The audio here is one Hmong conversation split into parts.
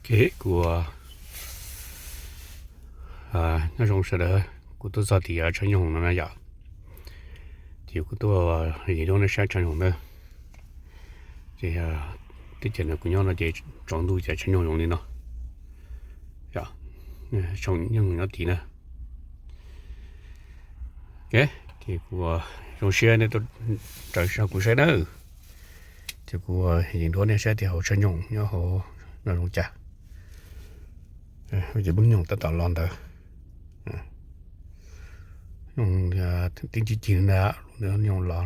Ces kuv nyob zoo sawv daws, kuv tuaj txog tim tshav nyoog no na yom. Ces kuv tuaj yeem duab nej saib tshav nyoog na. Ces teb chaws no kuv nyob no ces tsaus ntuj ces tshav nyoog zoo li no. Nyoog nyob tid na. Ces kuv zoo siab nej tuaj raws kuv saib na. Ces kuv yeem duab nej saib tias hauv tshav nyoog nyob hauv no zoo cas. Ces lub nyoog tab tom los ntawd. Nyoog tib cig cig ntag, lub nyoog los.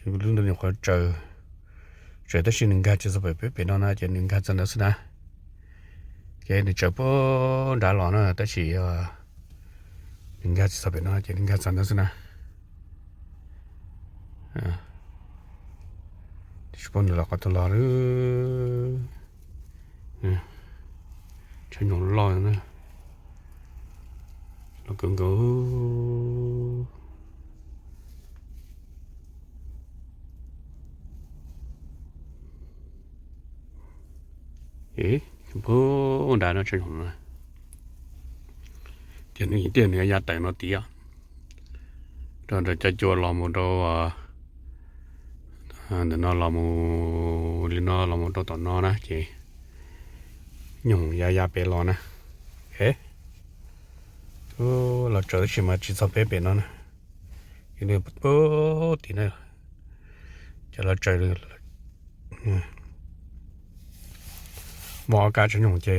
Lub ntawd nyuam qhuav tsaws, tsaws tab sis nws nkag tsis txog pem peb pem no na, ces nws nkag txog ntawd xwb na. Ces nws tsaws puag nrad los na tab sis nws nkag tsis txog pem no ces nws nkag txog ntawd xwb na. Tsis paub nws los qhov twg los lawm. Tshav nyoog loj na, los kawg nkaus. Puag nrad no tshav nyoog na. Ces nws tiag nws ya tawm no tid, rau nram cov cua los mus rau ntawm no los mus li no los mus rau tom no na ces nyoog ya ya pem los na. Los tsaws tab sis mas tsis txog peb pem no na. Puag tim na, ces los tsaws muaj ob kab tshav nyoog ces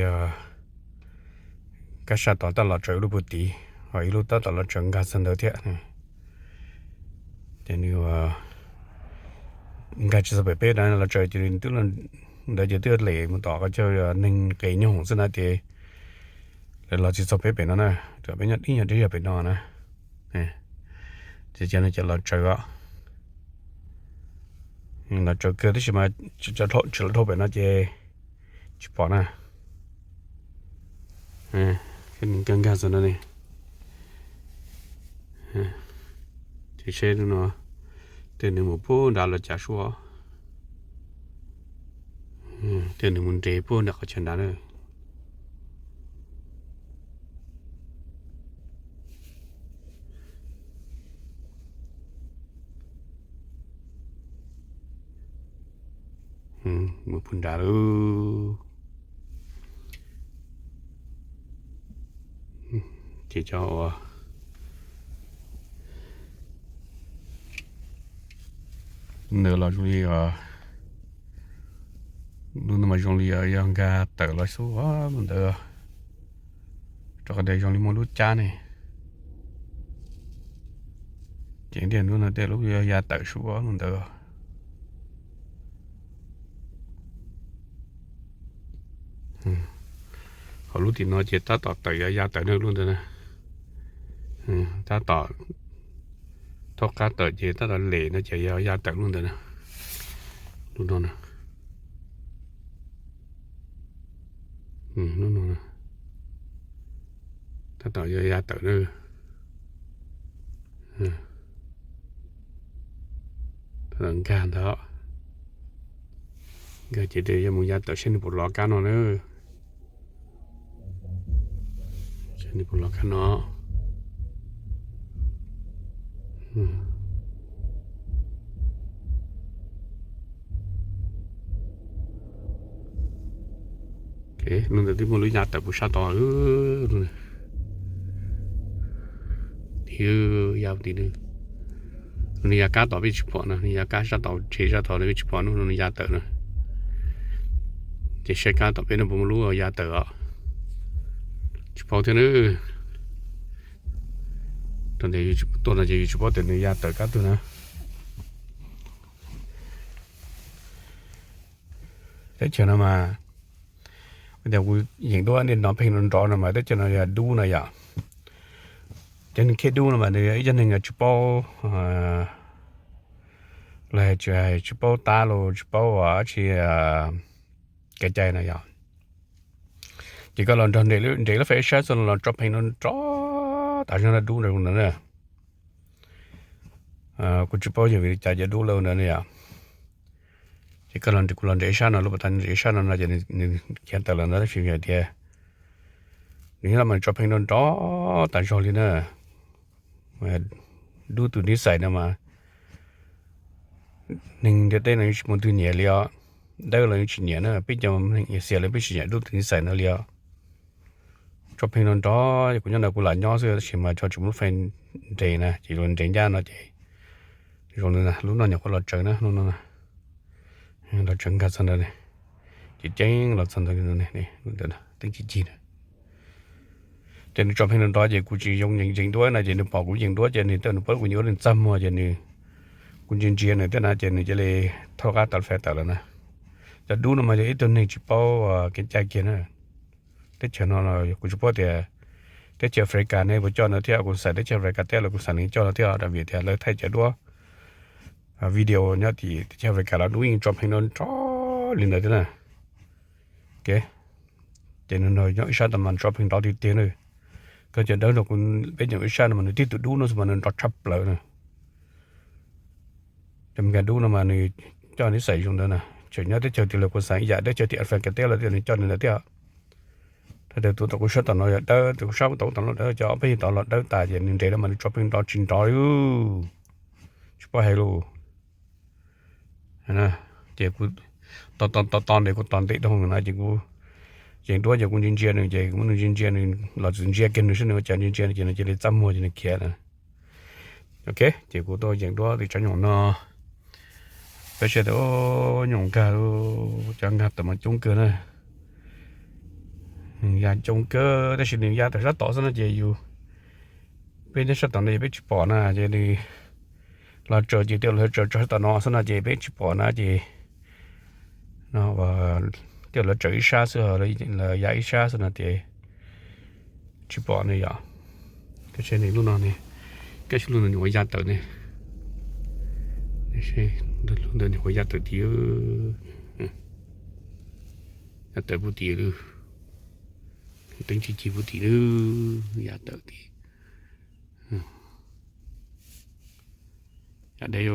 kab sab tod tab tom los tsaws ib lub puag tid, ho ib lub tab tom los tsaws nkag txog ntawd thiab. Ces nws nkag tsis txog pem peb na, los tsaws ces twb ntawd ces twb lem mus tom qhov chaw neeg qes nyoog xwb na ces lawv los tsis txog peb pem no na, peb nyob dib nyuag dib yog pem no na. Ces no ces los tsaws os. Los tsaws kawg tab sis mas tsis los dhau pem no ces tsis pom na. Nkag nkag txog no ne. Ces seb no, tej nws mus puag nrad los cas sub. Tej nws mus nres puag nram qhov chaw nrad na. Mus puag nrad lawm. Ces cov uas ntawd los zoo li, lub no mas zoo li yog nkag tawm los xub ntawd, rau qhov tias zoo li muaj lub cab ne. Ces tiag lub no tej lub yog ya tawm xub ntawd. Ho lub tim no ces tab tom tawm ya ya tawm na lub ntawd na. Tab tom thaub qab tawm ces tab tom lem no ces yog ya tawm lub ntawd na. Lub no na. Lub no tab tom yog ya tawm na. Tab tom nkag ntag. Nkag ces yog mus ya tawm seb nws puas los kab no na. Seb nws puas los kab no. Lub ntawd twb muaj lub ya tawm puag sab tod. Tim ya tim nws, nws ya kab tod peb tsis pom na, nws ya kab sab tod tsev sab tod peb tsis pom, nws ya tawm na. Ces saib kab tom peb no puas muaj lub ya tawm os. Tsis paub thiab na. Rau ntawm yus tsis tuaj no ces yus tsis paub tias nws ya tawm kab twg na. Teb chaws no mas, tias kuv yeem duab nej hnov pheej nrov nrov no mas teb chaws no yog dub no yom. Cov neeg khiav dub no mas nws yog ib cov neeg tsis paub, los tsis, tsis paub tab los tsis paub dab tsi kev cai no yom. Ces koj los nrog nres lub fais saib txog los tso pheej nrov nrov tas zog no dub nrov ntawd na. Kuv tsis paub yog vim li cas ces dub lawm ntawd no yom. Ces koj los nres, kuv los nres ib sab no, lub pas tas nres ib sab no no ces nws khiav tawm lawm ntawd, tab sis vim tias nws nyob los mas nws tso pheej nrov nrov tas zog li na. Dub tus nij xais no mas neeg ntiaj teb no yeej tsis muaj twg nyiam li os. Dawb los yeej tsis nyiam na, peb cov neeg xias los peb tsis nyiam dub tus nij xais no li os. Tso pheej nrov nrov, kuv nyob no kuv lam nyob xwb tab sis mas tso tsis muaj lub fais nres na, ces luag nres ncaj no ces zoo li lub no nyuam qhuav los tsaws na, lub no los tsaws nkag txog ntawd, ces ceeb los txog ntawd, teeb ci cig na. Ces nws tso pheej nrov nrov ces kuv tsis zoo yees duab no ces nws pom kuv yees duab ces nws tawm nws pab kuv nyob nws txaj muag ces nws, kuv ntsia ntsia nws thiab na ces nws cia li thauj qab tas fais tawm lawm na. Cov dub no mas yog ib tug neeg tsis paub kev cai kiag na. Teb chaws no kuv tsis paub tias teb chaws Africa ne puas coj no thiab, kuv xav teb chaws Africa teb los kuv xav nws coj no thiab, vim tias lawv thaij cov duab video nyob tim teb chaws Africa los dub yeej tso pheej nrov nrov li ntawd thiab na. Ces nws nrog nyob ib sab tas mas tso pheej nrov tiag tiag na. Koj cov dawb nrog kuv peb nyob ib sab no mas nws tib tug dub no xwb mas nws nrov tshaj plaws na. Cov Meskas dub no mas nws coj nij xais zoo ntawd na, tseem nyob teb chaws twg los kuv xav ib yam, teb chaws tim Africa teb los tias nws coj nws ntawd thiab. Thaum tus tau kuv sab tom no yog dawb, tus kuv sab tau tom no dawb, cov peb tod los dawb tas ces nws nres no mas nws tso pheej nrov tsis nrov li. Tsis paub hais lus. Ces kuv tos tos tos nres kuv tos ntev dhau no ces kuv yees duab ces kuv ntsia ntsia nws ces kuv muab nws ntsia ntsia nws los txwm ntsia kiag nws saib nws ua cas, ntsia ntsia nws ces nws cia li txaj muag ces nws khiav na. Ok, ces kuv tau yees duab tim tsob nyoog no. Peb saib tias nyoog nkag, cov nkag tawm mas coob kawg na. Nws ya coob kawg tab sis nws ya tawm sab tod xwb no ces yus, peb nyob sab tod no ces peb tsis pom na ces nws los tsaws ces tej zaum lawv tsaws tso sab tom no xwb no ces peb tsis pom na ces, tej zaum lawv tsaws ib sab xwb, lawv ya ib sab xwb no ces tsis pom ne yom. Koj saib ne, lub no ne, koj saib lub no nyuam qhuav ya tawm ne. Lub ntawd nyuam qhuav ya tawm tid, ya tawm puag tim lub teeb ci ci puag tim lub, ya tawm tid. Ya deb,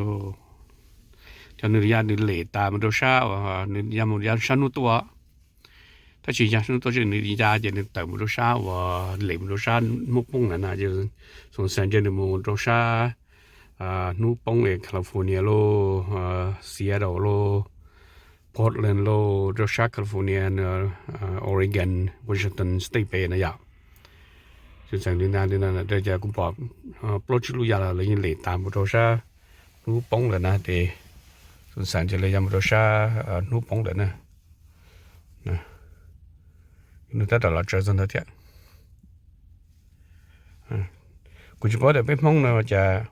cov nws ya nws lem tas mus rau sab uas nws ya mus ya sab hnub tuaj, tab sis ya sab hnub tuaj tsis nws ya ces nws tawm mus rau sab uas lem mus rau sab hnub poob ntawd na, xoom xeem ces nws mus rau sab hnub poob es California lauj, Seattle lauj, Portland lauj, rau sab California, Oregon, Washington State pem na yom. Xoom xeem li ntawd li ntawd ces kuv pom plaub tsib lub ya los lawv yeej lem tas mus rau sab hnub poob lawm na ces, xoom xeem ces lawv ya mus rau sab hnub poob lawm na. Nws tab tom los tsaws txog ntawd thiab. Kuv tsis paub tias peb Hmoob no cas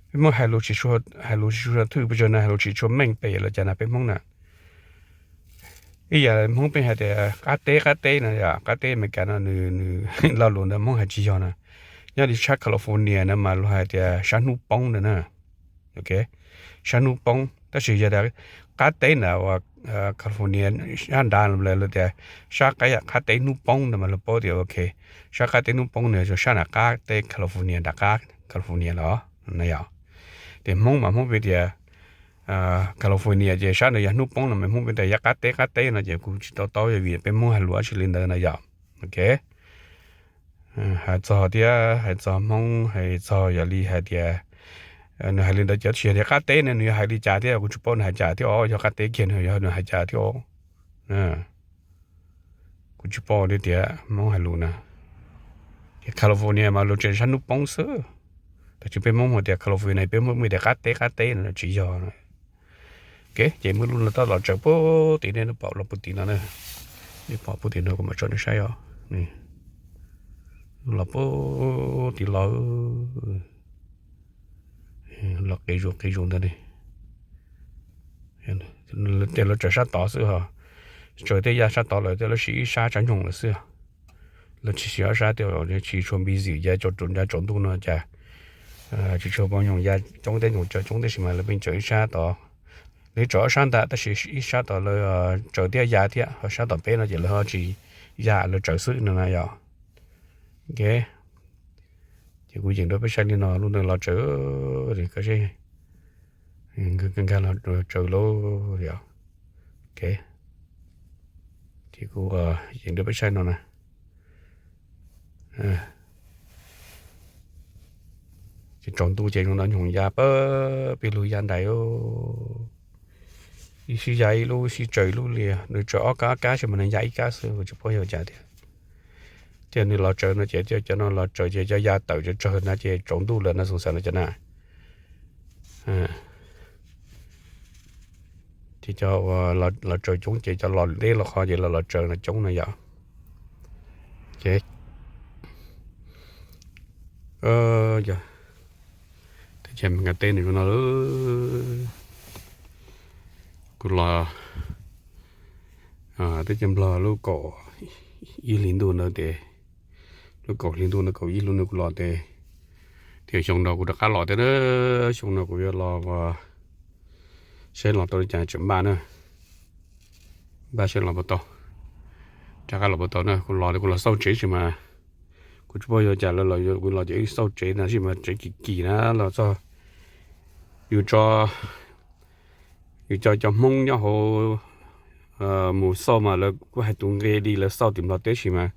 peb Hmoob hais lus tsis tshua, hais lus tsis tshua thwj pes tsawg na, hais lus tsis tshua meej pes los cas na peb Hmoob na. Ib yam Hmoob peb hais tias qab teb qab teb no yom, qab teb Amelikas no nws, nws lo lus ntawd Hmoob hais tsis yog na. Nyob li sab California no mas luag hais tias sab hnub poob ntawd na. Ok, sab hnub poob tab sis yog tias qab teb ntawd uas California sab nrad los tias sab qab, qab teb hnub poob ntawd mas luag paub tias ok, sab qab teb hnub poob nws yog sab nram qab teb California, nram qab California los na yom. Ces Hmoob mas Hmoob peb tias California ces sab ntawd yog hnub poob no mas Hmoob peb tias yog qab teb qab teb no ces kuv tsis tau taub yog vim peb Hmoob hais lus dab tsi li ntawd na yom. Ok, hais txog thiab hais txog Hmoob hais txog yog li hais tias nws hais li ntawd ces tsis yog tias qab teb ne, nws yog hais li cas thiab kuv tsis paub nws hais cas thiab os, yog qab teb kiag nws yog nws hais cas thiab os. Kuv tsis paub li tias Hmoob hais lus na. Ces California mas luag tseem sab hnub poob xwb, tab sis peb Hmoob hais tias California, peb Hmoob tias qab teb qab teb no tsis yog. Ok, ces muaj lub no tab tom tsaws puag tim, nej pom los puag tim no na, nej pom puag tim no kuv mam tso nej saib os. Los puag tim los, los qis zus qis zus ntawd ne. Tej lawv tsaws sab tod xwb os, tsaws tej ya sab tod lawm tej lawv siv ib sab tsob nyoog lawm xwb. Lawv tsis siv ob sab, tej tsis tshua busy, ya tsaus ntuj no cas tsis tshua pom nyoog ya coob, tej nyoog tsaws coob tab sis mas lawv pheej tsaws ib sab tod. Lawv tsaws ob sab ntag tab sis ib sab tod lawv tsaws thiab ya thiab, ho sab tom peb no ces lawv ho tsis ya, lawv tsaws xwb no na yom. Ok, Kuv yeem rau peb saib li no, lub ntawd los tsaws, koj seb, nkag los tsaws lauj yom. Ok, ces kuv yeem rau peb saib no na. Ces tsaus ntuj ces zoo no nyoog ya pab peb lug ya ntais, ib sij ya ib lub, ib sij tsaws ib lub li, nws tsaws ob kab, ob kab xwb mas nws ya ib kab xwb, kuv tsis paub yog cas thiab. Thiab nws los tsaws no ces cov no los tsaws ces cov ya tawm tsawg tsawg na ces tsaus ntuj lawm no xoo xav no cov na. Ces cov los tsaws coob ces cov los deb los qhov ces los los tsaws no coob no yom. Ces teb chaws Meskas teb nws zoo no, kuv los teb chaws Nplog lub kaum ib hlis ntuj ntawd ces, lub kaum hli ntuj ntawd, kaum ib lub ntawd kuv los ces, tiam xyoo no kuv rov qab los thiab na. Xyoo no kuv yuav los saib los tau li cas tseem npaj na, npaj saib los puas tau, rov qab los puas tau na. Kuv los, kuv los xauj tsev sis mas, kuv tsis paub yog cas lawv los, kuv los ces xauj tsev na sis mas tsev kim kim na los txog yus tso yus cov, cov Hmoob nyob hauv mus xauj mas lawv kuj hais tus nqe li lawv xauj tim Nplog teb sis mas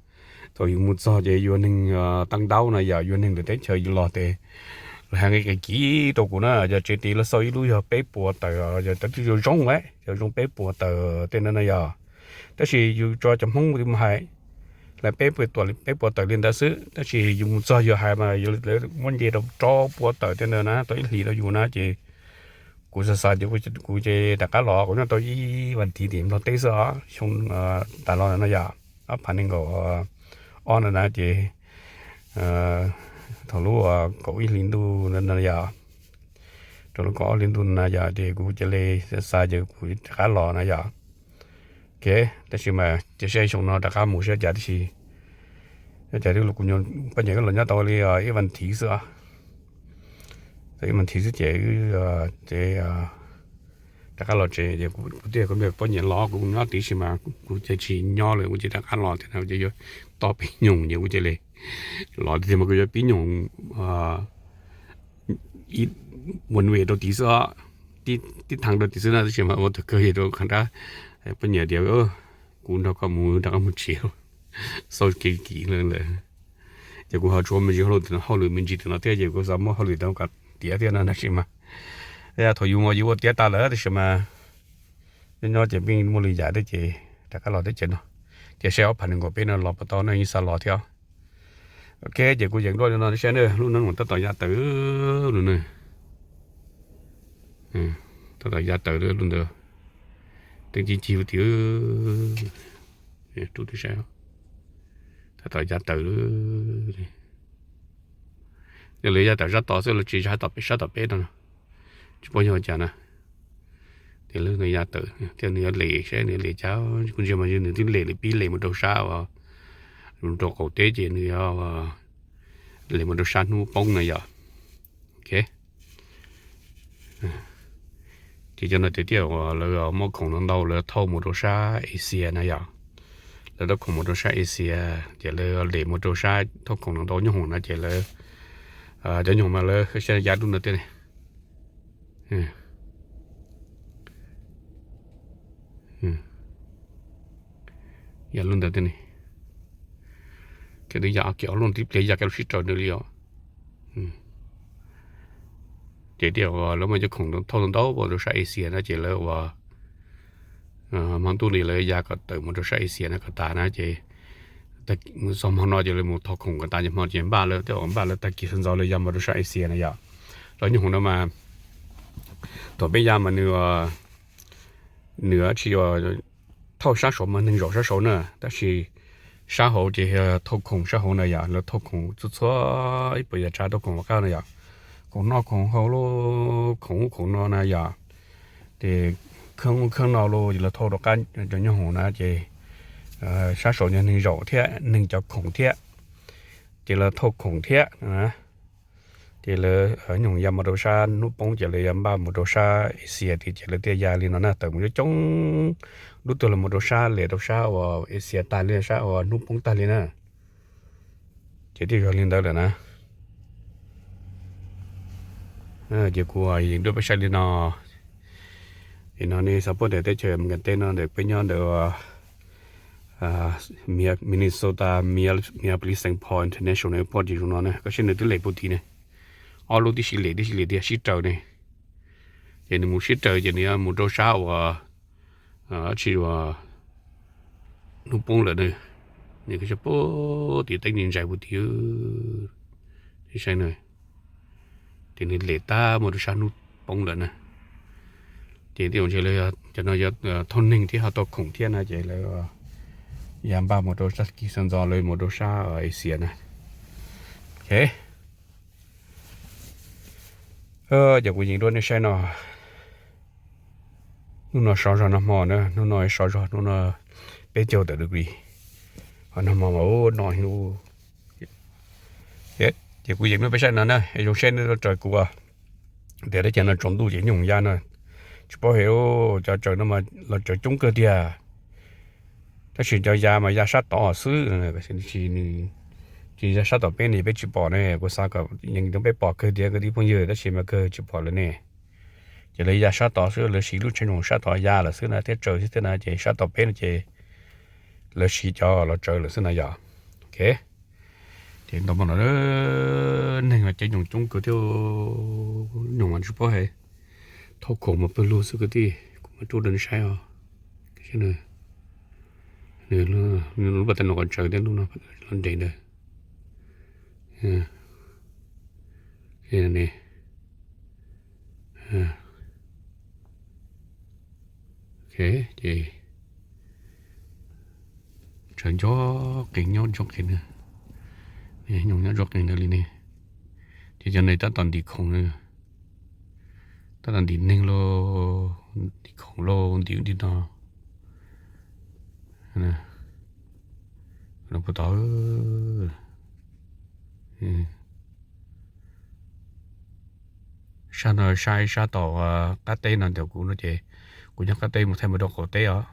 thaum yus mus txog ces yuav neeg tag ntaub no yom, yuav neeg ntawm teb chaws yus los ces lawv hais nqe kim kim rau kuv na. Yog tsev tid lawv xauj ib lub yog peb puas tawm, yog cov twb zoo zoo, cov zoo peb puas tawm tej no na yom. Tab sis yus tso cov Hmoob mus hais, lawv peb puas tawm li ntawd xwb, tab sis yus mus txog yus hais mas lawv muab nce rau rau puas tawm tej ntawd na, tau ib hlis rau yus na ces kuv xav xav ces kuv ces rov qab los, kuv nyob tau ib vas thiv tim Nplog teb xwb os, xyoo tas los no yom, ob phav nees nkaum ob no na ces thaum lub kaum ib hli ntuj no yom, rau lub kaum ob hli ntuj no yom ces kuv cia li xav ces kuv rov qab los na yom. Ok, tab sis mas cia saib xyoo no rov qab mus saib cas tib si. Cas kuv poj niam wb los nyob tau li ib vas thiv xwb, tau ib vas thiv xwb ces ces rov qab los tsev ces kuv thiaj kuv poj niam los, kuv nyob tid sis mas kuv ces tsis nyob lawm, kuv ces rov qab los thiab na, ces yuav tau pib nyoog ces kuv cia li los tiag mas kuv yuav pib nyoog ib one way rau tid xwb, tib thaj rau tid xwb na, tab sis mas ua thaum kawg yog rau qhov nrab poj niam tias kuv nrog koj mus rov qab mus tsev, xauj kev kim lawm. Ces kuv ho tsis ua me ntsis hauj lwm me ntsis tim no thiab ces kuv xav muab hauj lwm rau kom tiav thiab no tab sis mas thaum yus mus yus ua tiav tas lawm tab sis mas nyob nyob ces pheej muaj li yam thiab ces rov qab los teb chaws no. Ces saib ob phav nees nkaum peb no los puas tau na, yeej xav los thiab. Ok, ces kuv yeem nruab li no saib na, lub no tab tom ya tawm lub no, tab tom ya tawm lub ntawd, teeb cig cig tim rub tim saib, tab tom ya tawm. Yog lawv ya tawm sab tod xwb, lawv tsis ya tom peb, sab tom peb no, tsis paub yog cas na. Ces lawv nws ya tawm thiab nws yuav lem saib nws lem cas, kuv ntsia mas nws twb lem li pib lem mus rau sab uas rau qaum teb ces nws yuav lem mus rau sab hnub poob na yom. Ok, ces cov no tiag tiag uas lawv muaj khoom ntau ntau lawv thauj mus rau sab Asia na yom. Lawv thauj khoom mus rau sab Asia ces lawv lem mus rau sab thauj khoom ntau ntau nyooj hoom no ces lawv, cov nyooj hoom mas lawv saib ya lub ntawd thiab ne. Ya lub ntawd thiab ne. Ces twb ya ob kiv ob lub tib pliag ya kiag lub sib raws nws li os. Ces tias uas lawv muaj cov khoom thauj ntau ntau mus rau sab Asia no ces lawv uas hmo ntuj li lawv ya kom tawm mus rau sab Asia no kom tas na ces mus txog hmo no ces lawv mus thauj khoom kom tas ces hmo ces npaj lawv, tej uas npaj lawv tag kis sawv ntxov lawv ya mus rau sab Asia na yom. Cov nyooj hoom no mas thaum peb ya mas nws, nws tsis yog thauj sab saud mas neeg zaum sab saud na, tab sis sab hauv ces thauj khoom sab hauv na yom, lawv thauj khoom txhua txhua ib puas yam tsav thauj khoom los qab na yom, khoom noj khoom haus los khoom ub khoom no na yom, ces kheej ub kheej no los ces lawv thauj rov qab cov nyooj hoom na ces sab saud yog neeg zaum thiab neeg cov khoom thiab, ces lawv thauj khoom thiab. Ces lawv nyooj hoom ya mus rau sab hnub poob ces lawv yuav npaj mus rau sab Asia tid ces lawv thiaj ya li no na, tawm mus coob coob, lub twg los mus rau sab lem rau sab uas Asia tag li, sab uas hnub poob tag li na. Ces thiaj yog li ntawd lawm na. Ces kuv yeej nrog peb saib li no. Ces no nej xav paub tias teb chaws Meskas teb no ntawm peb nyob ntawm Minnesota, Minneapolis Saint Paul International Airport ces zoo no na, koj saib nws twb lem puag tid ne. Ob lub tib si lem, tib si lem tiag sib raws ne. Ces nws mus sib raws ces nws yuav mus rau sab uas tsis uas hnub poob lawm na. Nws kuj puag tim teeb ntsais puag tid. Saib na, ces nws lem tag mus rau sab hnub poob lawm na. Ces tej zaum ntshe lawv cov no yog thauj neeg thiab ho tau khoom thiab no ces lawv ya npaj mus rau sab kis xa ntxo lawv mus rau sab Asia na. Ces kuv yeej nrog nej saib no. Hnub no sov zog nag hmo na, hnub no sov zog, hnub no peb caug tawm degree. Ho nag hmo mas ua no heev. Ces kuv yeej nrog peb saib no na, zoo seb nej tuaj raws kuv. Tias teb chaws no tsaus ntuj ces nyoog ya no, tsis paub hais, cov tsaws no mas los tsaws coob kawg tiag. Tab sis cov ya mas ya sab tod xwb, tsis ya sab tom peb ne, peb tsis pom ne. Kuv xav kom yeej peb pom kawg tiag kwv tij phooj ywg, tab sis mas kawg tsis pom lawm ne. Ces lawv ya sab tod xwb, lawv siv lub tsheb nyoos sab tod ya lawm xwb na, thiab tsaws xwb thiab na, ces sab tom peb no ces lawv siv cov los tsaws lawm xwb na yom. Ok, ces ntau hmo no neeg los caij nyoos coob kawg thiab, nyoos mas tsis paub hais, thauj khoom mas pawg lug xwb kwv tij, kuv mam rub rau nej saib os. Lub pas tas no qhov tsaws thiab lub no los nres ntawd. Ces tsaws nco qees nyob nco qees na, nyoos nyob nco qees ntawd li ne. Ces cov no tab tom ntim khoom na, tab tom ntim neeg lauj, ntim khoom lauj, ntim li no. Puag tod sab no, sab sab tom qab teb no ntawm kuv no ces kuv nyob qab teb mus thaij mus rau qaum teb os.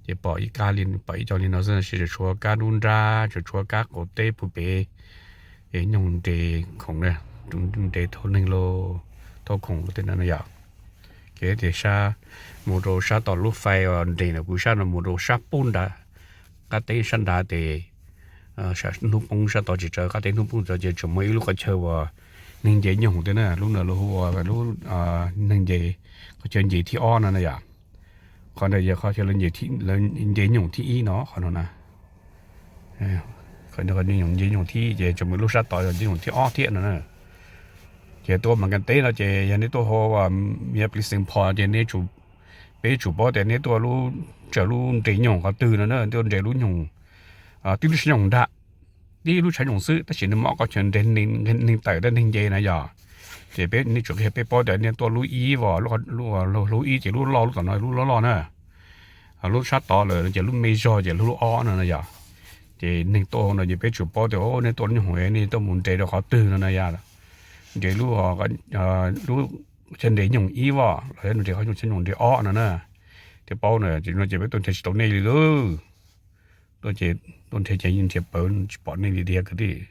Ces pom ib kab li, pom ib co li no xwb, tsuas tshuav kab nruab nrab, tsuas tshuav kab qaum teb puag pem. Es nyoog nres khoom na, nres thauj neeg lauj, thauj khoom tej no na yom. Ces tias sab, mus rau sab tom lub fais uas nres ntawm kuv sab no mus rau sab pub nrad, qab teb sab nrad ces hnub poob sab tod tsis tsaws, qab teb hnub poob tod ces tseem muaj ib lub qhov chaw uas neeg nce nyoog thiab na, lub no lawv hu ua lub neeg nce, qhov chaw nce thib ob no na yom. Qhov ntawd yog qhov chaw lawv nce nyoog thib ib no, qhov no na. Qhov nce nyoog thib ib ces tseem muaj lub sab tod yog nce nyoog thib ob thiab no na. Ces tuaj mas nkas teb no ces yog nej tuaj hu ua Minneapolis Saint Paul ces nej, peb tsum paub tias nej tuaj lub, tsaws lub nres nyoog qhov twg no na, tuaj nres lub nyoog, tib lub tsheb nyoog nrad, tib lub tsheb nyoog xwb tab sis nws muaj ob qhov chaw nres neeg tawm thiab neeg nce na yom. Ces peb, nej tsum qhia peb paub tias nej tuaj lub ib os, lub ib ces lub loj, lub tom no lub loj loj na. Lub sab tod lawm ces lub me zog ces lub ob no na yom. Ces neeg tuaj no ces peb tsum paub tias nej tuaj lub nyoog, nej tuaj mus nres rau qhov twg no na yom. Nres lub, lub chaw nres nyoog ib os, los yog nres qhov chaw nyoog nres ob no na. Thiaj paub na, no ces peb tuaj nrhiav tsis tau nej li lauj. Tuaj ces tuaj nrhiav ces yeej nrhiav pawv tsis pom nej li tiag kwv tij.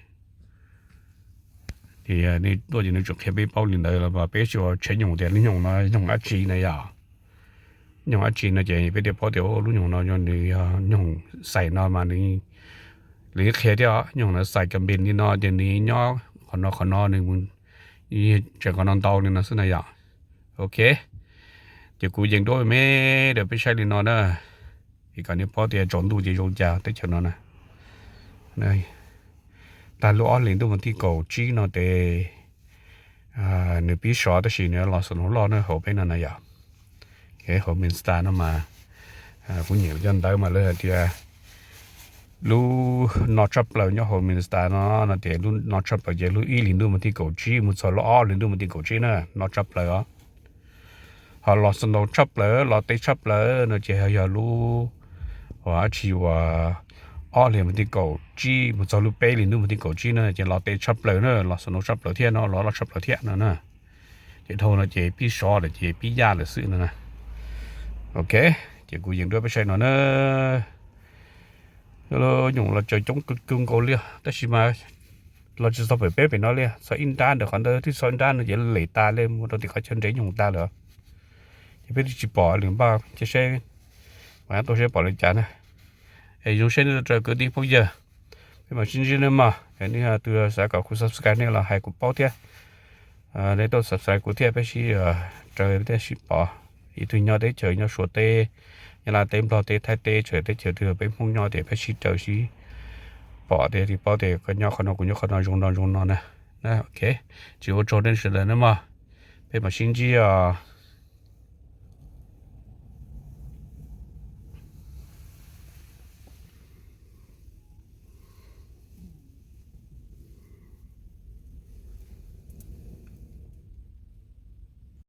Ces nej tuaj ces nej tsum qhia peb paub li ntawd los peb tsis ua tsheb nyoog tias lub nyoog no nyoog dab tsi na yom. Nyoog dab tsi no ces peb thiaj paub tias lub nyoog no nws yog nyoog xais no mas nws, lawv qhia thiab, nyoog no xais company li no ces nws nyob qhov no qhov no, nws tseem qhov no ntau li no xwb na yom. Ok, ces kuv yeej duab me rau peb saib li no na, es kom nej paub tias tsaus ntuj ces zoo cas teb chaws no na. Tag lub ob hlis ntuj mus thib kaum tsib no ces nws pib sov tab sis nws los snow loj na hauv peb no na yom. Hauv Minnesota no mas kuv nyeem cov ntawv mas lawv hais tias lub no tshaj plaws nyob hauv Minnesota no, no tias lub no tshaj plaws ces lub ib hlis ntuj mus thib kaum tsib mus txog lub ob hlis ntuj mus thib kaum tsib na, no tshaj plaws os. Ho los snow tshaj plaws, los teb tshaj plaws no ces yog lub, ua dab tsi, ua ob hlis mus thib kaum tsib mus txog lub peb hlis ntuj mus thib kaum tsib na ces los teb tshaj plaws na, los snow tshaj plaws thiab no, los loj tshaj plaws thiab no na. Ces dhau no ces pib sov lawm ces pib yaj lawm xwb no na. Ok, ces kuv yeej duab peb saib no na. Nyoog los tsaws coob kawg nkaus li tab sis mas los tsis txog pem peb pem no li, txog ib nrab ntawm qhov ntawd twb txog ib nrab no ces lem tas li mus rau tim qhov chaw nres nyoos tas lawm. Ces peb twb tsis pom lwm npaj ces seb mas nyob tuaj seb pom li cas na. Es zoo siab nej tau raws kwv tij phooj ywg, peb mam sib ntsib nawb mog. Nej tus xav kom kuv subscribe nej los hais kuv paub thiab. Nej tuaj subscribe kuv thiab peb sib raws thiab sib pom. Ib tug nyob teb chaws nyob Suav teb, Nyab Laj teb, Nplog teb, Thaib teb, txawm teb chaws twg peb Hmoob nyob tias peb sib raws sib pom tias sib paub tias koj nyob qhov no kuv nyob qhov no zoo no zoo no na. Ok, tsis ua tsaug nej sawv daws nawb mog. Peb mam sib ntsib os.